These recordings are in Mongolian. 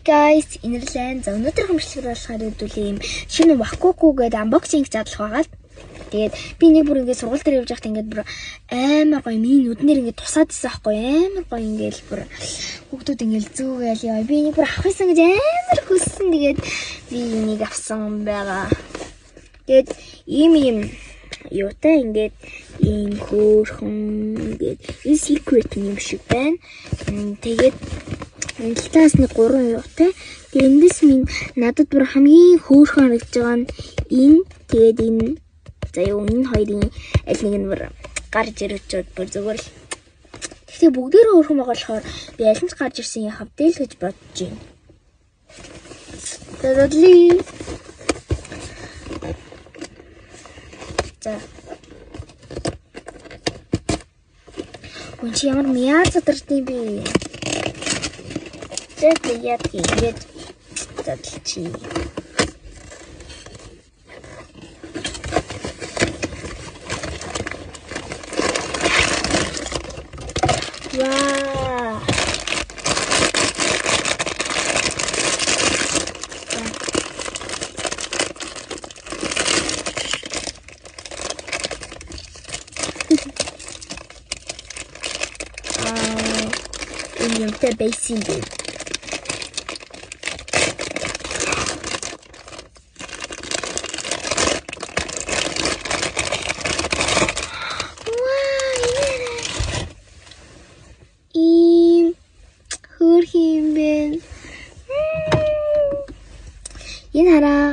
Guys, Инэрлэн. За, өнөөдрийн хэмжлэгээр болохоор хэдүүлээ юм шинэ Wakuku гэдэг unboxing задлах байгаа. Тэгээд би нэг бүр ингээд сургууль дээр явж байхад ингээд бүр амар гоё миний нүднэр ингээд тусаад исэн аахгүй, амар гоё ингээд бүр хүүхдүүд ингээд зүүгээл яа. Би энийг бүр авах юмсан гэж амар хүссэн. Тэгээд би энийг авсан байгаа. Тэгээд ийм ийм юутай ингээд ийм хөөрхөн ингээд энэ secret юм шиг байна. Тэгээд энэ талаас нэг 3 юутай. Тэгээд эндээс минь надад бүр хамгийн хөөрхөн харагдаж байгаа нь энэ, тэгээд энэ, за юу, энэ хоёрын аль нэг нь бүр гарч ирчихээд бүр зүгээр л. Гэхдээ бүгдээрээ хөөрхөн байгаа болохоор би аль нь ч гарч ирсэн яхав дээл гэж бодож байна. Тэгээд за. Үн чи ямар мяа задард юм бэ? За, тэгээд ингээд задлчих. Вау. Аа, энэ юмтай байсан юм бэ? Вау, ийм хөөрхөн юм бэ? Энэ хараа.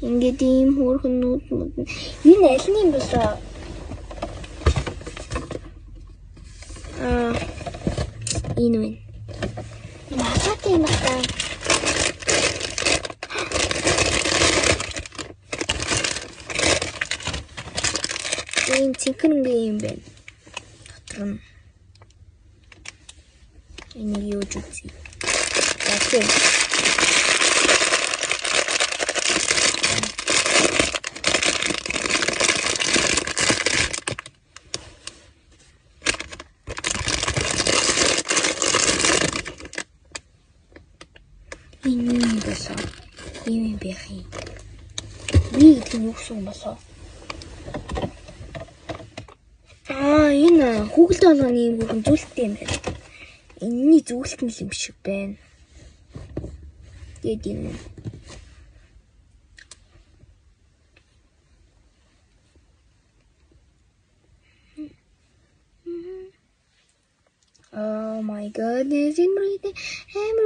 Ингээд ийм хөөрхөн нүд мүд. Энэ аль нь юм болоо? Аа, энэ вэ? Масаатай юм байна. Ийм цэнхэр өнгийн юм байна. Дотор нь. Энийг юуж үзье. За, тийм. Энэ юм болоо? Ийм юм байх юм. Би гэдэг нь юу гэсэн юм болоо? Аа, энэ хүүхэлдэй болгоны юм бүрэн зүйлтэй юм байна. Энэний зүйлт нь юм шиг байна. Тэгээд энэ. Oh my goodness, энэ бүр амар